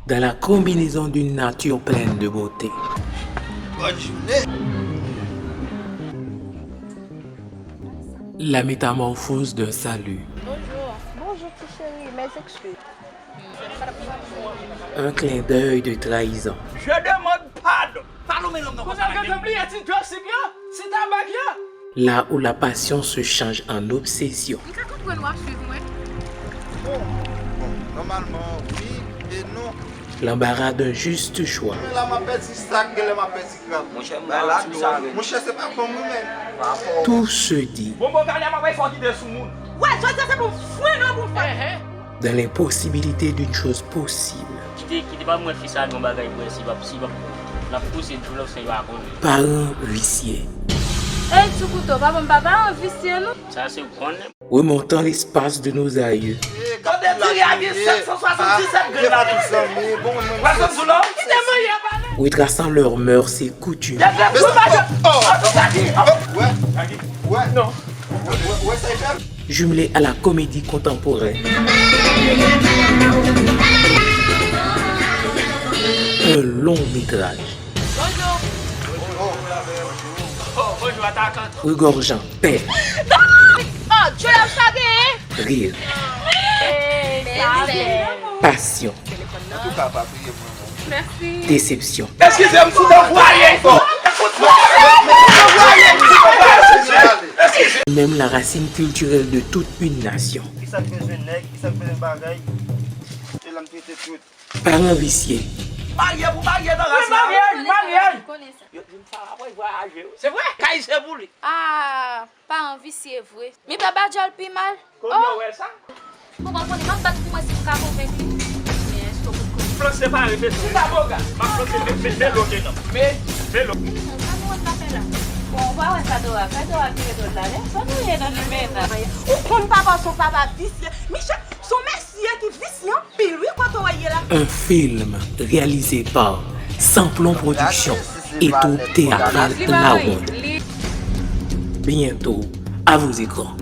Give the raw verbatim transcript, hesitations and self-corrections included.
Dans la combinaison d'une nature pleine de beauté. Bonne journée. La métamorphose d'un salut. Bonjour. Bonjour, ti chéri. Mes excuses. Un clin d'œil de trahison. Je demande pardon. Pardon, men lòm nan konsa. Kounye a gen bliye ti dosik yo, ti tabak yo. Là où la passion se change en obsession. M ka konprann w ap swiv mwen. Bon, bon, nòmalman, wi e non. L'embarras d'un juste choix. Men la m ap pèdi sak, genlè m ap pèdi krab. Monchè, m pa anvi sa. Monchè, se pa bon mwen menm. Tout se dit. Bon, bon, gade, m ap fè w kite sou moun. Wè, jodi a se pou fwen non pou fè. Dans l'impossibilité d'une chose possible. Kite, kite pa mwen fi sa gen bagay pou si pap si pap l ap pouse djoulo se pa konnen. Parents viciés. Ey ti kouto, papa m pa paran visye non. Sa se konnen. Remontant l'espace de nos aïeux. Tande diri a gen sèt san swasanndisèt grenn ladan. Wè sa m di w la? Retraçant leurs mœurs et coutumes. Detrè sou maje. An tou sa di. Wè, wè, Non. wè, wè sa y fè. Jumelé à la comédie contemporaine. Un long métrage. Oh, bonjou, atakan. Regorgeant paix, Oh, djòl ap sa genyen. Rire, Ey, sa bèl. Passion, Antouka, pa touye mwen non. Mèsi. Déception. Eskize m, sou nan vwaye fò. Eskize. Même la racine culturelle de toute une nation. Kisa k bezwen nèg, kisa k bezwen bagay. Se la m trete tout. Parents viciés. Marye pou marye nan ras la. Maryaj, maryaj. Konnen sa. Yo di m sa apre vwayaje. Se vre? Kay se pou li. Ah, paran visye vre. Mi baba djòl pi mal. Kounye w wè sa? Bon, mwen konnen m ap bat pou mwen si m ka konvenk li. Men èske w konn konnen? Plan separe, mesye. Sa boga. M ap plante me, me, melo dedan. Me, melo. Sa nou wè n pa fè la. Bon, ou pa wè sa Dora fè, Dora ki ret la, men sa nou ye nan limen nan. Ou konn papa w se yon papa visye. Michel, se yon mesye ki visye anpil wi kote w ye la. Un film réalisé par Samplon Production et Troupe Théâtrale La Ronde. Bientôt à vos écrans.